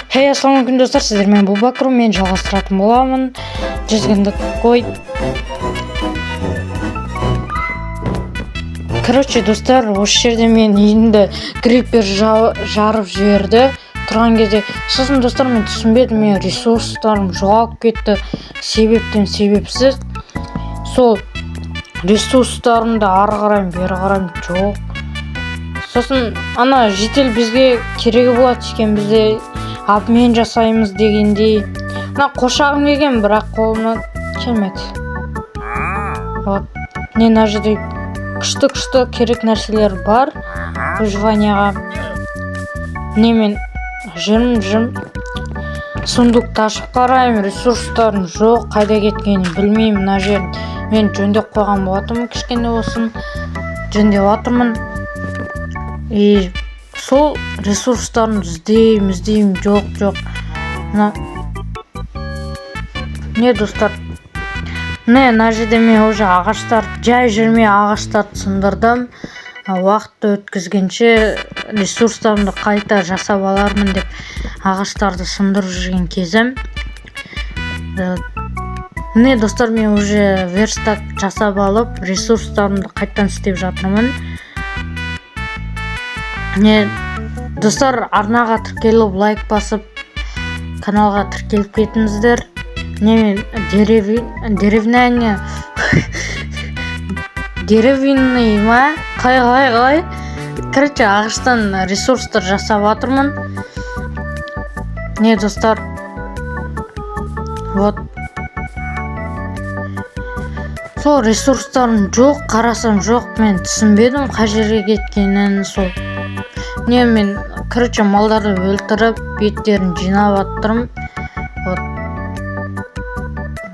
Хей, ассалаумағалейкум, достар! Сіздермен бұл Бакру, мен жалғастыратын боламын жүзгінді қой. Короче, достар, осы жерде мен үйімді крипер жарып жіберді тұрған кезде. Сосын, достар, мен түсінбедім, мен ресурстарым жоғалып кетті себептен себепсіз. Сол ресурстарымды ары қараймын, бері қараймын, жоқ. Сосын ана житель бізге керегі болады екен, бізде обмен жасаймыз дегендей. Мына қоршағым келген, бірақ қолымнан келмеді. Вот, не, мына жерде күшті күшті керек нәрселер бар выживанияға. Не, мен жүрмін, жүрмін, сундукты ашып қараймын, ресурстарым жоқ, қайда кеткенін білмеймін. Мына жерін мен жөндеп қойған болатынмын, кішкене болсын жөндеп жатырмын. И сол ресурстарымды іздеймін, іздеймін, жоқ, жоқ. Мына не, достар, міне, мына жерде мен уже ағаштар, жай жүрмей ағаштарды сындырдым. Уақытты өткізгенше ресурстарымды қайта жасап алармын деп ағаштарды сындырып жүрген кезім. Міне, достар, мен уже верстак жасап алып, ресурстарымды қайтадан істеп жатырмын. Не, достар, арнаға тіркеліп, лайк басып, каналға тіркеліп кетіңіздер. Не, мен деревняне, деревянный ма, қалай, қалай, қалай, короче, ағаштан ресурстар жасап жатырмын. Не, достар, вот сол ресурстарым жоқ, қарасам, жоқ. Мен түсінбедім қай жерге кеткенін. Сол не, мен, короче, малдарды өлтіріп, еттерін жинап жатырмын. Вот,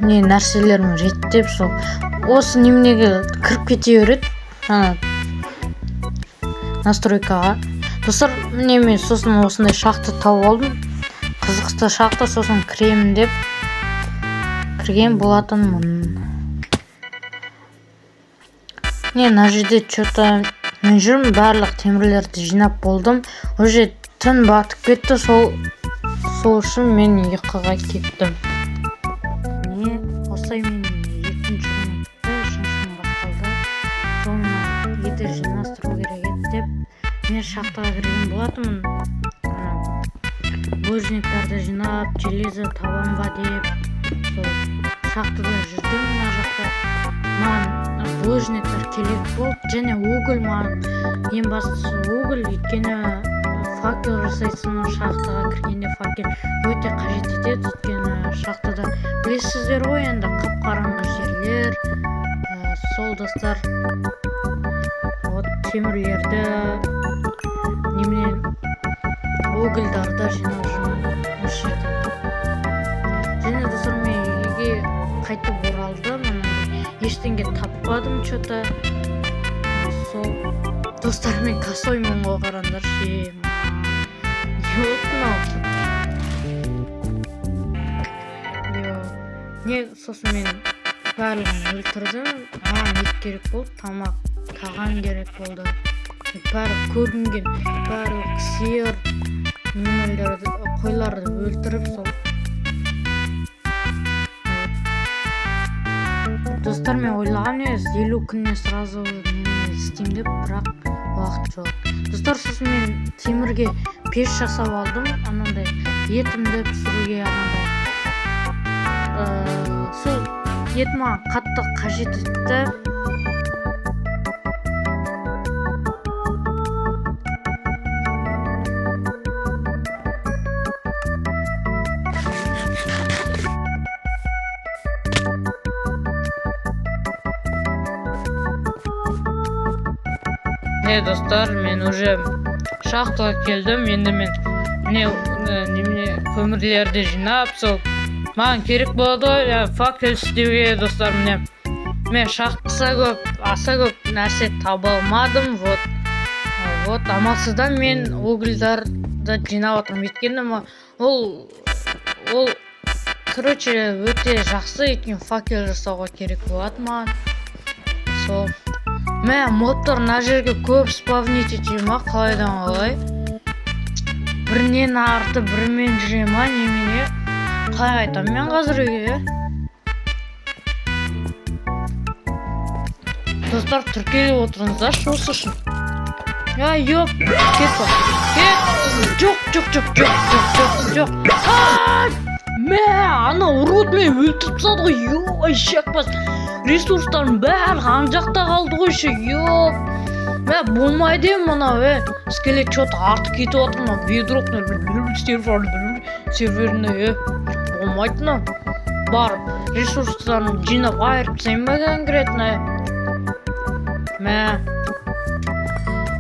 не, нәрселерімді реттеп, сол осы неменеге кіріп кете береді, ана настройкаға. Достар, міне, мен сосын осындай шахта тауып алдым, қызықты шахта. Сосын кіремін деп кірген болатынмын. Не, мына жерде че-то мен жүрмін, барлық темірлерді жинап болдым, уже түн батып кетті. Сол үшін мен ұйқыға кеттім. Не, осылай мен екінші күн өтті, үшінші күн басталды. Сол мына үйді жинастыру керек еді деп мен шахтаға кірген болатынмын. Ана булыжниктарды жинап, железо табам ба деп сол шахтада жүрдім. Мына жақта маған булыжниктар керек болды және уголь. Маған ең бастысы уголь, өйткені факел жасайсың. Шахтаға кіргенде факел өте қажет етеді, өйткені шахтада, білесіздер ғой енді, қап қараңғы жерлер. Сол, достар, вот, темірлерді, немене, угольдарды жинап жүрмін осы жерде. Және, достар, мен үйге қайтып оралдым, анандай ештеңе таппадым че-то. Сол, достар, мен косоймын ғой, қараңдаршы. Е, не болды мынау? Не, сосын мен барлығын өлтірдім. Маған ет керек болды, тамақ, тағам керек болды. Бәрі көрінген барлық сиыр, неменелерді, қойларды өлтіріп. Сол, достар, мен ойлағанмын негізі 50 күннен сразу немене істеймін деп, бірақ уақыт жоқ, достар. Сосын мен темірге пеш жасап алдым, анандай етімді пісіруге. Анандай сол ет маған қатты қажет етті. Не, достар, мен уже шахтаға келдім. Енді мен, міне, немене, көмірлерді жинап, сол маған керек болады ғой, факел істеуге. Достар, міне, мен шахта аса көп нәрсе таба алмадым. Вот, вот, амалсыздан мен угольдарды жинап жатырмын, өйткені ол, короче, өте жақсы, өйткені факел жасауға керек болады маған. Сол, мә, мобтар мына жерге көп спавнить ете ма, қалайдан қалай. Бірінен арты бірімен жүре ма, немене? Қалай қайтамын мен қазір үйге? Достар, тіркеліп отырыңыздаршы осы үшін. Я, ёп, кет, ба, кет. Жоқ, жоқ, жоқ, жоқ, жоқ, жоқ, жоқ. А, мә, ана урод мені өлтіріп тастады ғой, ё, шекпас. Ресурстардың барлығы ана жақта қалды ғой ше, ёп. Мә, болмайды е мынау, е. Скелет че-то артық кетіп жатыр мынау бедрок серверінде, е. Болмайды мынау. Барып ресурстарын жинап айырып тастайын ба конкретно, е. Мә.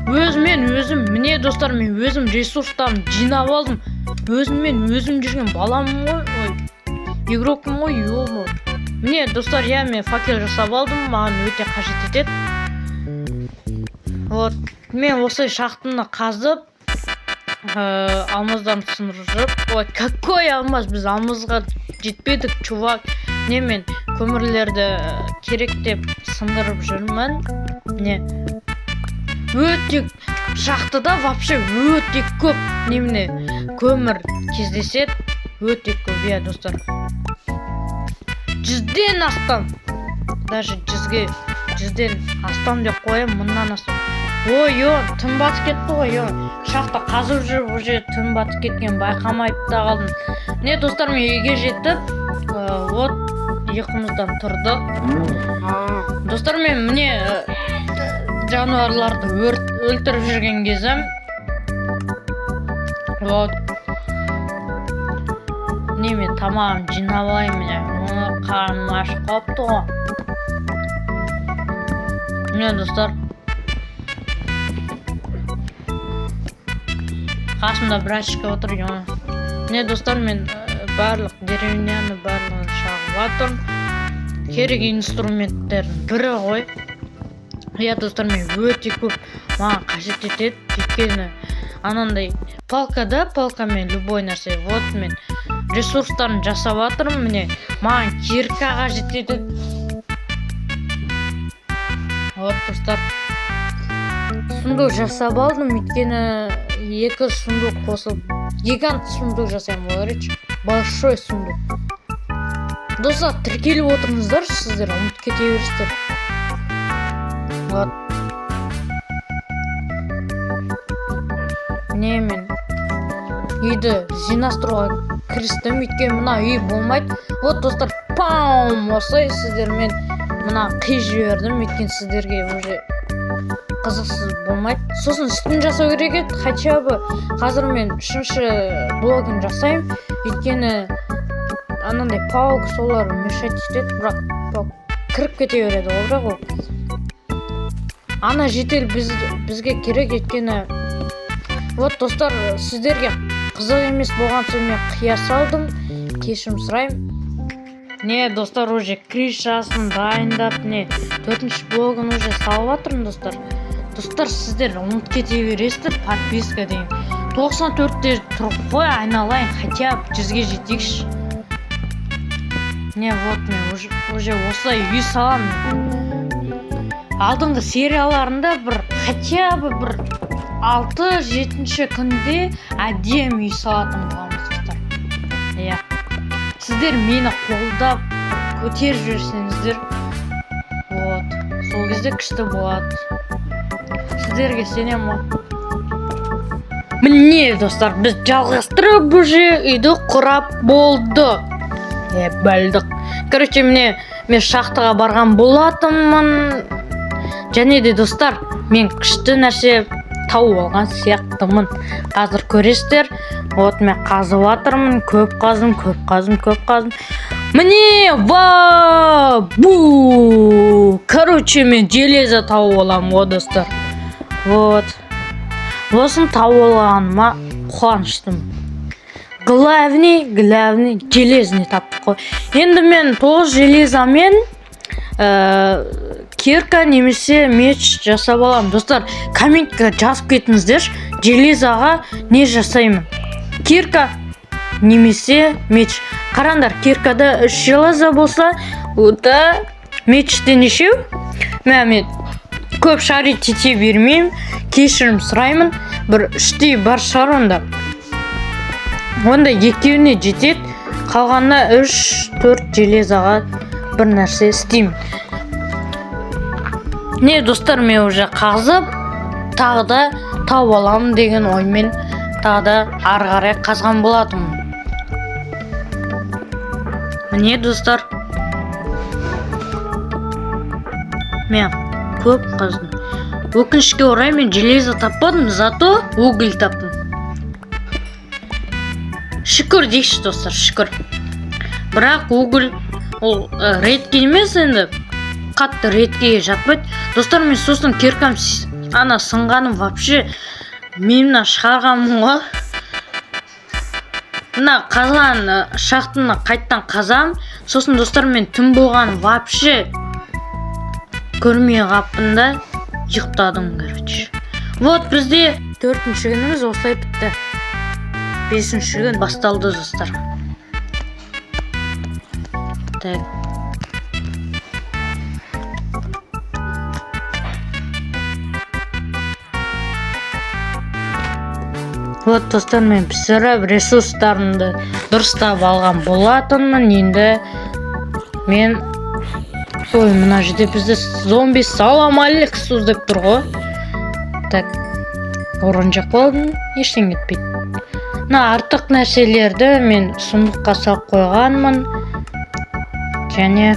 Өзімен өзім, міне, достар, мен өзім ресурстарын жинап алдым. Өзіммен өзім жүрген баламын ғой, ой, игрокпын ғой, ё. Міне, достар, иә, мен факел жасап алдым, маған өте қажет етеді. Вот, мен осы шахтаны қазып, алмаздан сындырып, ой, какой алмаз, біз алмазға жетпедік, чувак. Не, мен көмірлерді керек деп сындырып жүрмін. Не, өте шахтада вообще өте көп немене көмір кездеседі, өте көп, иә, достар. 100-ден астам, даже 100-ден астам деп қоямын, 1000-нан астам. Ой, ё, түн батып кетті ғой, ё. Шахта қазып жүріп уже түн батып кеткен байқамай та қалдым. Не, достар, мен үйге жетіп, вот, ұйқымыздан тұрдық. Достар, мен міне жануарларды өлтіріп жүрген кезім. Вот. Не, мен тамағым жинап алайын, міне. О, қарным ашып қалыпты ғой. Міне, достар. Қасымда братишка отыр, ё. Міне, достар, мен барлық деревняны барлығын шағып жатырмын. Керек инструменттердің бірі ғой. Иә, достар, мен өте көп маған қажет етеді, өйткені анандай палкада, палкамен любой нәрсе. Вот, мен ресурстарын жасап жатырмын, міне, маған кирка қажет етеді. Вот, достар, сундук жасап алдым, өйткені екі сундук қосып гигант сундук жасаймын ғой, короче, большой сундук. Достар, тіркеліп отырыңыздаршы, сіздер ұмытып кете бересіздер. Вот, міне, мен үйді жинастыруға кірістім, өйткені мына үй болмайды. Вот, достар, паум, осылай сіздермен мына қиып жібердім, өйткені сіздерге уже қызықсыз болмайды. Сосын үстін жасау керек еді хотя бы. Қазір мен үшінші блогын жасаймын, өйткені анандай паук солар мешать етеді, бірақ паук кіріп кете береді ғой, бірақ ол ана житель бізге керек, өйткені. Вот, достар, сіздерге қызық емес болған соң мен қия салдым, кешірім сұраймын. Не, достар, уже крышасын дайындап, не, төртінші блогын уже салып жатырмын, достар. Достар, сіздер ұмытып кете бересіздер подписка деген. 94-те тұрып қой, айналайын, хотя бы 100-ге жетейікші. Не, вот, мен уже осылай үй саламын. Алдыңғы серияларында бір хотя бы бір 6-7 күнде әдемі үй салатын боламыз, достар. Иә, сіздер мені қолдап көтеріп жіберсеңіздер, вот сол кезде күшті болады, сіздерге сенемін ғой. Міне, достар, біз жалғастырып уже үйді құрап болдық, е, білдік. Короче, міне, мен шахтаға барған болатынмын. Және де, достар, мен күшті нәрсе тауып алған сияқтымын, қазір көресіздер. Вот, мен қазып жатырмын, көп қаздым, көп қаздым, көп қаздым. Міне, ва бу, короче, мен железо тауып аламын ғой, достар. Вот, осыны тауып алғаныма қуаныштымын. Главный, главный, железный таптық қой. Енді мен тоғыз железомен кирка немесе меч жасап аламын. Достар, комментке жазып кетіңіздерші, железоға не жасаймын, кирка немесе меч? Қараңдар, киркада үш железо болса, онда мечте нешеу? Мә, мен көп шарить ете бермеймін, кешірім сұраймын. Бір үштей бар шығар онда. Онда екеуіне жетеді, қалғанына 3-4 железаға бір нәрсе істеймін. Не, достар, мен уже қазып тағы да тауып аламын деген оймен тағы да ары қарай қазған болатынмын. Міне, достар, мен көп қаздым. Өкінішке орай, мен железо таппадым, зато уголь таптым. Шүкір дейікші, достар, шүкір. Бірақ уголь ол редкий емес, енді қатты редкийге жатпайды. Достар, мен сосын киркам ана сынғаным, вообще мен мына шығарғанмын ғой. Мына қазған шахтаны қайттан қазам. Сосын, достар, мен түн болғанын вообще көрмей қалыппын да, ұйықтадым, короче. Вот бізде төртінші күніміз осылай бітті. Бесінші күн басталды, достар. Так. Вот, достар, мен пісіріп, ресурстарымды дұрыстап алған болатынмын. Енді мен, ой, мына жерде бізде зомби «Салам алейкум» деп тұр ғой. Так, орын жеп қалдым, ештеңе етпейді. Мына артық нәрселерді мен сундукқа салып қойғанмын. Және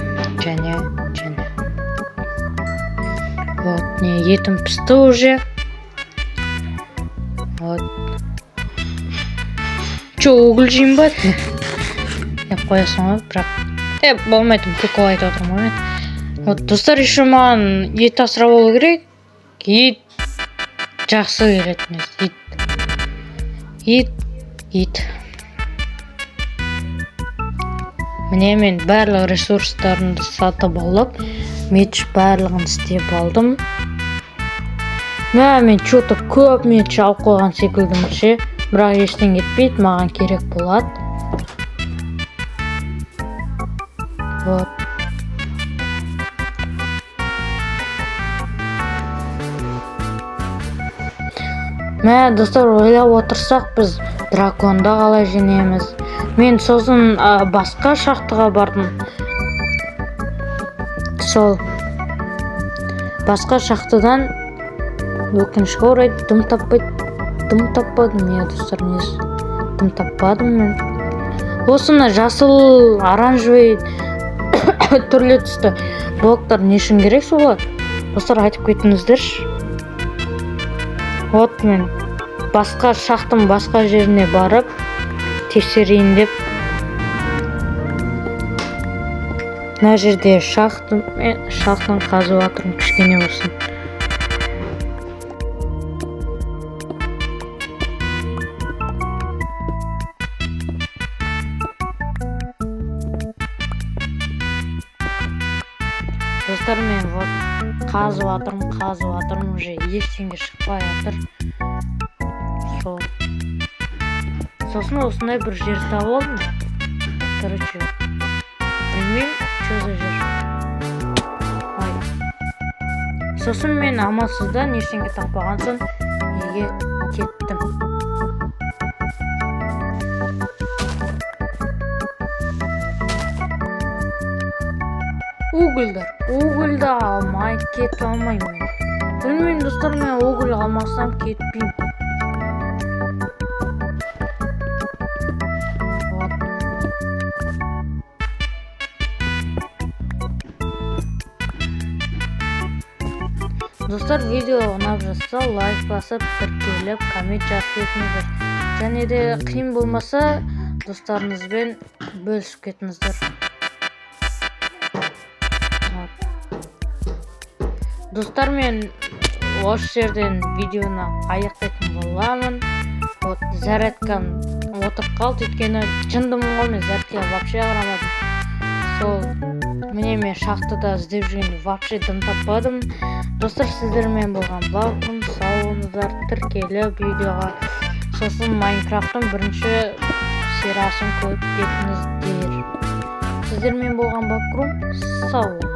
вот не, етім пісті уже. Вот че, уголь жеймін ба деп қоясың ғой, бірақ болмайды, прикол айтып отырмын ғой мен. Вот, достар, еще маған ет асырап алу керек. Ет жақсы келеді негізі. Ет, ет, ет. Міне, мен барлық ресурстарымды сатып алып, меч барлығын істеп алдым. Мә, мен че то көп меч алып қойған секілдімін ше, бірақ ештеңе етпейді, маған керек болады. Вот. Мә, достар, ойлап отырсақ, біз драконды қалай жеңеміз? Мен сосын басқа шахтаға бардым. Сол басқа шахтадан, өкінішке орай, дым таппай, дым таппадым. Иә, достар, несі, дым таппадым мен. Осыны жасыл, оранжевый, түрлі түсті блоктар не үшін керек солар, достар, айтып кетіңіздерші. Вот мен басқа шахтың басқа жеріне барып тексерейін деп, мына жерде шахты, мен шахтаны қазып жатырмын кішкене болсын. Достар, мен вот қазып жатырмын, қазып жатырмын, уже ештеңе шықпай жатыр. Сол сосын осындай бір жер тауып алдым. Короче, білмеймін, что за жер. Ай, сосын мен амалсыздан, ештеңе таппаған соң, үйге кеттім. Угольдар, угольді алмай кете алмаймын мен. Білмеймін, достар, мен уголь алмасам кетпеймін. Вот. Достар, видео ұнап жатса, лайк басып, тіркеліп, коммент жазып кетіңіздер. Және де қиын болмаса, достарыңызбен бөлісіп кетіңіздер. Вот. Достар, мен осы жерден видеоны аяқтайтын боламын. Вот, зарядкам отырып қалды, өйткені жындымын ғой мен, зарядкаға вообще қарамадым. Сол, міне, мен шахтада іздеп жүргенде вообще дым таппадым. Достар, сіздермен болған Бауырым. Сау болыңыздар. Тіркеліп видеоға, сосын Майнкрафттың бірінші сериясын көріп кетіңіздер. Сіздермен болған Бакрум, сау болыңыздар.